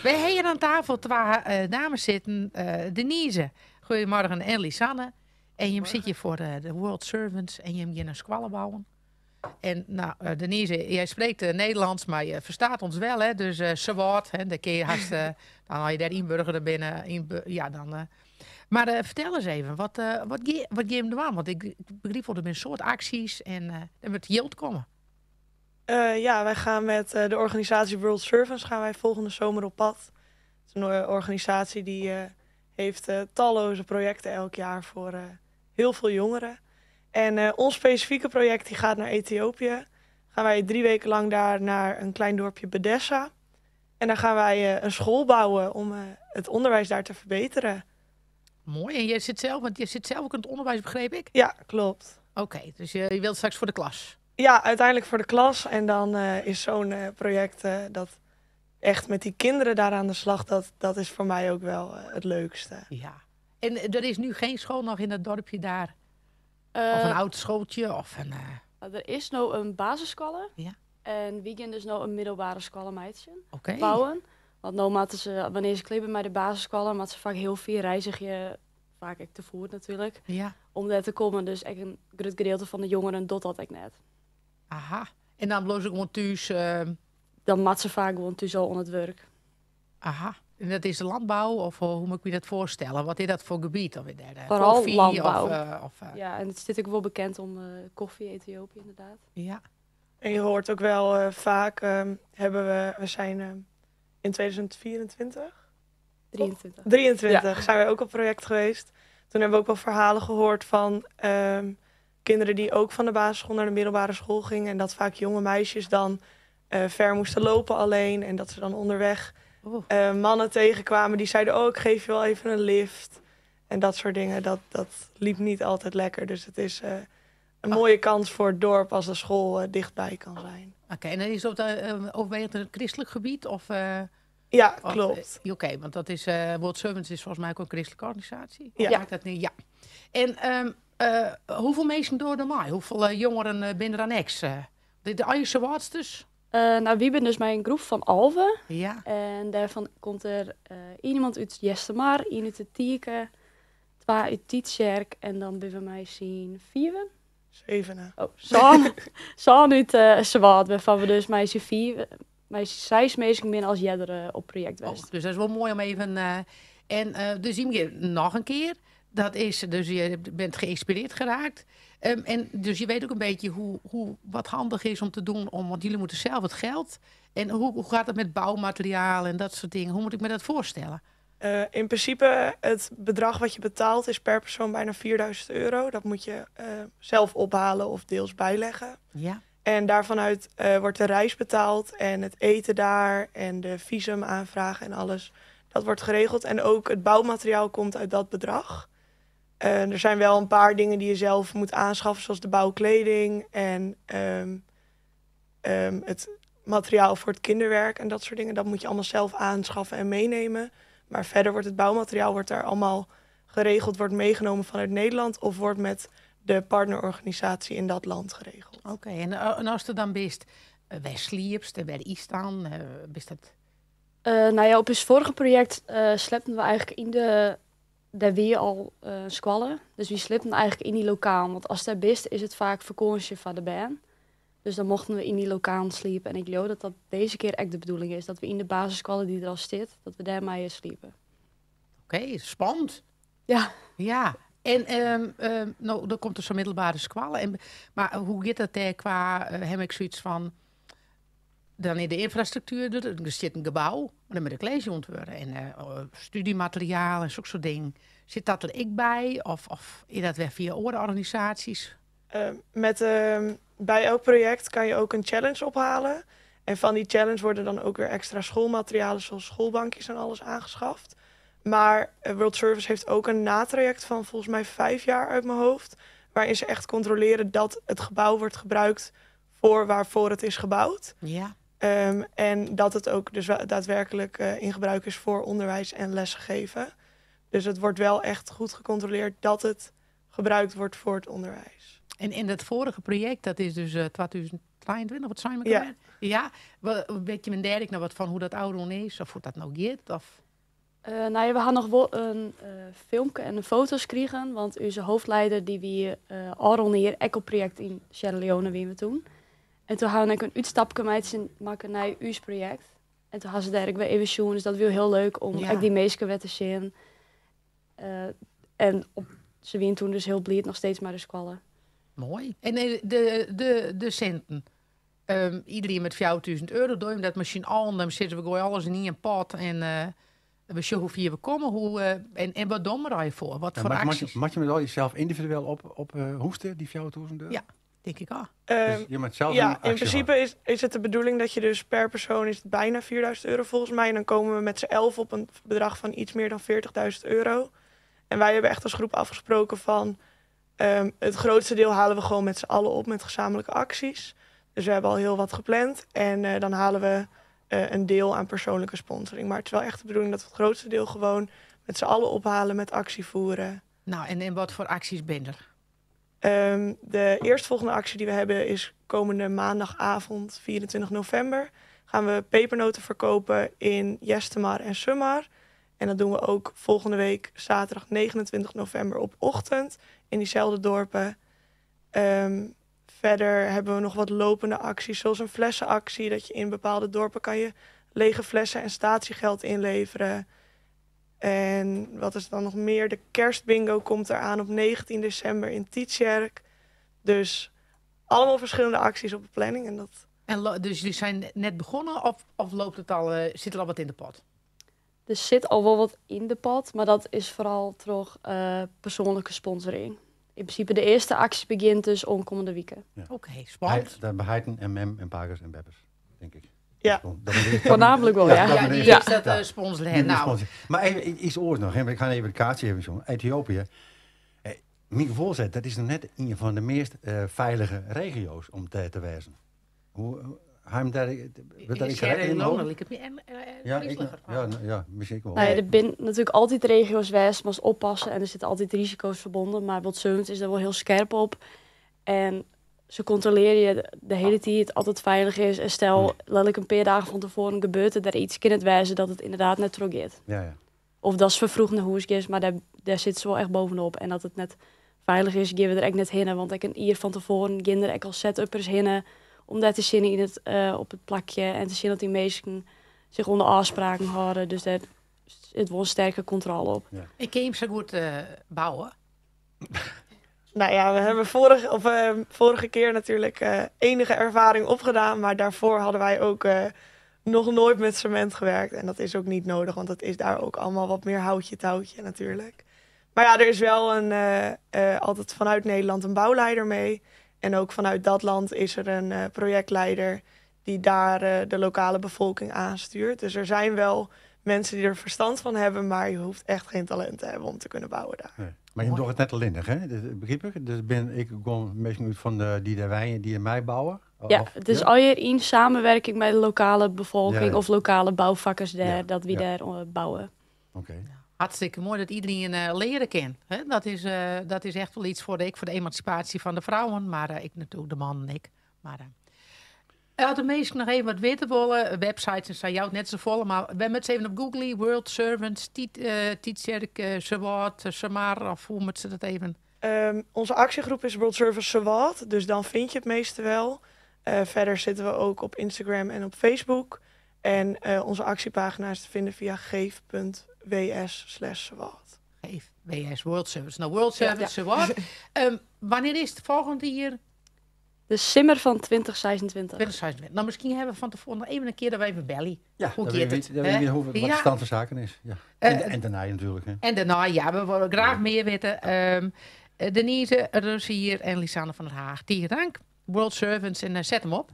Wy ha hjir oan tafel twa dames sitten. Denise, goedemorgen, en Lisanne. En jim sitte hjir foar de World Servants en jim gean in skoalle bouwen. En nou, Denise, jij spreekt Nederlands, mar je ferstaat ons wel, hè? Dus Suwâld, hè, dêr kinne je hast, dan as je dêr ynburgere binne, ja, dan. Mar fertel ris even, wat gean jim dwaan? Want ik begryp wol, der binne in soad aksjes en der moat jild komme. Ja, wij gaan met de organisatie World Servants gaan wij volgende zomer op pad. Het is een organisatie die heeft talloze projecten elk jaar voor heel veel jongeren. En ons specifieke project die gaat naar Ethiopië. Gaan wij 3 weken lang daar naar een klein dorpje Bedessa. En daar gaan wij een school bouwen om het onderwijs daar te verbeteren. Moai. En je sit sels, want je sit sels ek yn it ûnderwiis, begryp ik? Ja, kloppet. Oké, dus je wilt straks foar de klas? Ja, uiteindelijk voor de klas. En dan is zo'n project dat echt met die kinderen daar aan de slag, dat is voor mij ook wel het leukste. Ja. En der is nu gjin skoalle noch yn dat doarpke dêr? Of in âld skoaltsje? Of in, Der is no in basisskoalle. En wy gean dus no in middelbere skoalle meitsjen. Bouwen. Want no moatte se, wannear't se klear binne mei de basisskoalle, moatte se faak hiel fier reizgje. Faak ek te foet natuerlik. Om dêr te kommen. Dus ek in grut gedeelte fan de jongeren docht dat ek net. Aha. En dan bliuwe se gewoan thús? Dan moatte se faak gewoan thús al oan it wurk. Aha. En dat is de lânbou? Of hoe moat ik my dat foarstelle? Wat is dat foar gebiet? Of is dêr Foaral kofje? lânbou. Of Ja, en it stiet ek wol bekend om kofje, Ethiopië inderdaad. En je hoort ook wel vaak, hebben we, we zijn in 2024? 23. 23 zijn wij ook op project geweest. Toen hebben we ook wel verhalen gehoord van kinderen die ook van de basisschool naar de middelbare school gingen. En dat vaak jonge meisjes dan ver moesten lopen alleen. En dat ze dan onderweg mannen tegenkwamen die zeiden: "Oh, ik geef je wel even een lift." En dat soort dingen, dat liep niet altijd lekker. Dus het is een mooie kans voor het dorp als de school dichtbij kan zijn. Oké, en dan is dat overwegend in kristlik gebiet? Of, Ja, of, klopt. Oké, want dat is, World Servants is folgens my ek in kristlike organisaasje. Ja. Maakt dat net? Ja. En hoefolle minsken dogge der mei? Hoefolle jongeren binne der anneks? De eigen Suwâldsters? Nou, wy binne dus mei in groep fan 11. En dêrfan komt der ien út Eastermar, ien út De Tike, twa út Tytsjerk en dan binne we mei syn fiven. Zevenen. Oh, sân út Suwâld, wêrfan't we dus mei syn fiif, mei seis minsken binne as earder op projekt west. Dus dat is wol moai om even. En dus jim gean noch in kear. Dat is, dus je bent geïnspireerd geraakt. En dus je weet ook een beetje wat handich is om te doen, want jullie moeten zelf het geld. En hoe gaat het met bouwmateriaal en dat soort dingen? Hoe moet ik me dat foarstelle? In principe, het bedrag wat je betaalt is per persoon bijna €4000. Dat moet je zelf ophalen of deels bijleggen. En daarvanuit wordt de reis betaald en het eten daar en de visumaanvraag en alles. Dat wordt geregeld. En ook het bouwmateriaal komt uit dat bedrag. Er zijn wel een paar dingen die je zelf moet aanschaffen, zoals de bouwkleding en het materiaal voor het kinderwerk en dat soort dingen. Dat moet je allemaal zelf aanschaffen en meenemen. Maar verder wordt het bouwmateriaal wordt daar allemaal geregeld, wordt meegenomen vanuit Nederland of wordt met de partnerorganisatie in dat land geregeld. Oké, en ast der dan bist, wêr sliepst en wêr ytst dan? Bist dat... Nou ja, op ons foarige projekt sliepten we eigentlik yn de... Dêr wie al skoalle. Dus wy sliepten eigentlik yn dy lokalen. Want ast dêr bist, is it faak fakânsje foar de bern. Dus dan mochten we yn dy lokalen sliepe. En ik leau dat dat dizze kear ek de bedoeling is. Dat we yn de basisskoalle dy't der al stiet, dat we dêr meie sliepe. Oké, spannend. Ja. Ja. En no, der komt der sa'n middelbere skoalle. En, mar hoe giet dat dêr kwa, ha ik sayts fan, dan yn de ynfrastruktuer, der stiet in gebou, mar dan moat ek lesjûn wurde. En stúdzjemateriaal en sokke soart dingen. Sit dat der ek by? Of is dat wer fia oare organisaasjes? Bij elk project kan je ook een challenge ophalen. En van die challenge worden dan ook weer extra schoolmaterialen zoals schoolbankjes en alles aangeschaft. Maar World Service heeft ook een natraject van volgens mij 5 jaar uit mijn hoofd. Waarin ze echt controleren dat het gebouw wordt gebruikt voor waarvoor het is gebouwd. En dat het ook dus daadwerkelijk in gebruik is voor onderwijs en lesgeven. Dus het wordt wel echt goed gecontroleerd dat het gebruikt wordt voor het onderwijs. En in dat foarige projekt, dat is dus 2000. 23, wat zijn we? Ja. Ja. Weet je men daar ik nog wat van hoe dat ouder is? Of hoe dat nou gaat? Of... Nou ja, we hadden nog wel een filmpje en een foto's gekregen. Want onze hoofdleider die wie Aron hier Eco-project in Sierra Leone wie we toen. En toen hadden ik een uitstapje met zijn maken naar uw project. En toen hadden ze daar ook weer even zien. Dus dat was heel leuk om ook die meesten weer te zien. En op, ze wien toen dus heel blij nog steeds maar de squallen. Mooi. En de centen. Iedereen met €4000 doe je dat misschien al. Dan zitten we gewoon alles in een pot en we zien hoe ver we komen. Hoe, en wat doen we daar voor? Wat Ja, voor maar acties? Mag je met al jezelf individueel op hoesten, die €4000? Ja, denk ik al. Dus je moet zelf Ja, een in actie principe is het de bedoeling dat je dus per persoon is het bijna €4000 volgens mij. En dan komen we met z'n 11 op een bedrag van iets meer dan €40.000. En wij hebben echt als groep afgesproken van het grootste deel halen we gewoon met z'n allen op met gezamenlijke acties. Dus we hebben al heel wat gepland. En dan halen we een deel aan persoonlijke sponsoring. Maar het is wel echt de bedoeling dat we het grootste deel gewoon met z'n allen ophalen, met actie voeren. Nou, en wat voor acties ben er? De eerstvolgende actie die we hebben is komende maandagavond, 24 november. Gaan we pepernoten verkopen in Jestemar en Sumar. En dat doen we ook volgende week zaterdag 29 november op ochtend in diezelfde dorpen. Verder hebben we nog wat lopende acties, zoals een flessenactie. Dat je in bepaalde dorpen kan je lege flessen en statiegeld inleveren. En wat is dan nog meer? De kerstbingo komt eraan op 19 december in Tietjerk. Dus allemaal verschillende acties op de planning. En dat... Dus jullie zijn net begonnen of loopt het al, zit er al wat in de pot? Er zit al wel wat in de pot, maar dat is vooral toch persoonlijke sponsoring. In principe de eerste actie begint dus aankomende weken. Ja. Oké, spannend. Daar beheiden en mem en pakers en beppers, denk ik. Ja. Dat dat Voornamelijk wel, ja. dat Ja, die ja. is dat Ja. sponsoren. Die Nou. sponsor. Maar even iets oors nog, hè. Ik ga even de kaartje even zo. Ethiopië. Mijn gevoel zegt, dat is nog net een van de meest veilige regio's om te wezen. Hoe, hij daar, wordt daar iets Sierra in Leone hoor? lijkt het me en, Ja, ik, griezeliger. ja, nou, ja, misschien wel. Nou ja, er zijn natuurlijk altijd regio's west, maar oppassen en er zitten altijd risico's verbonden. Maar World Servants is daar wel heel scherp op. En ze controleren je de hele tijd altijd het veilig is. En stel, letterlijk een paar dagen van tevoren gebeurt er daar iets, kan het wijzen dat het inderdaad net terug gaat. Ja, ja. Of dat ze vervroegd naar huis is, maar daar zit ze wel echt bovenop. En dat het net veilig is, gaan we er echt net heen. Want ik een uur van tevoren gaan er echt al set-uppers heen om daar te zien op het plakje en te zien dat die meesten zich onder afspraken houden. Dus daar zit wel een sterke controle op. Ja. Ik kan hem zo goed bouwen. Nou ja, we hebben vorige keer natuurlijk enige ervaring opgedaan. Maar daarvoor hadden wij ook nog nooit met cement gewerkt. En dat is ook niet nodig, want dat is daar ook allemaal wat meer houtje touwtje natuurlijk. Maar ja, er is wel altijd vanuit Nederland een bouwleider mee. En ook vanuit dat land is er een projectleider die daar de lokale bevolking aanstuurt. Dus er zijn wel mensen die er verstand van hebben, maar je hoeft echt geen talent te hebben om te kunnen bouwen daar. Nee. Maar je doet het net alleen, hè? Dat begrijp ik. Dus ben ik gewoon meestal van de, die de wijnen die in mij bouwen. Ja, Of, het is ja? al hier in samenwerking met de lokale bevolking Ja, ja. of lokale bouwvakkers daar, dat we daar bouwen. Oké. Ja. Hartstikke mooi dat iedereen leren kan. Hè? Dat is echt wel iets voor de emancipatie van de vrouwen, maar ik natuurlijk de man en ik. Maar als de meesten nog even wat weten willen, websites en zijn jou net zo vol, maar we hebben het even op Google, World Servants, Tietjerk, Seward, Samar, of hoe moet ze dat even? Onze actiegroep is World Service Seward, dus dan vind je het meeste wel. Verder zitten we ook op Instagram en op Facebook. En onze actiepagina is te vinden via geef.ws/Seward. Geef WS World Service. Nou, World Service Seward. Wanneer is het volgende hier? De simmer van 2026. 2026. Nou, misschien hebben we van tevoren nog even een keer dat we even bellen. Ja, hoe dat gaat we het, weten, dat we hè? weten hoe, wat de stand van zaken is. Ja. En daarna natuurlijk. Hè. En daarna, ja, we willen graag meer weten. Denise Rosier en Lisanne van der Haag. Tegen dank. World Servants en zet hem op.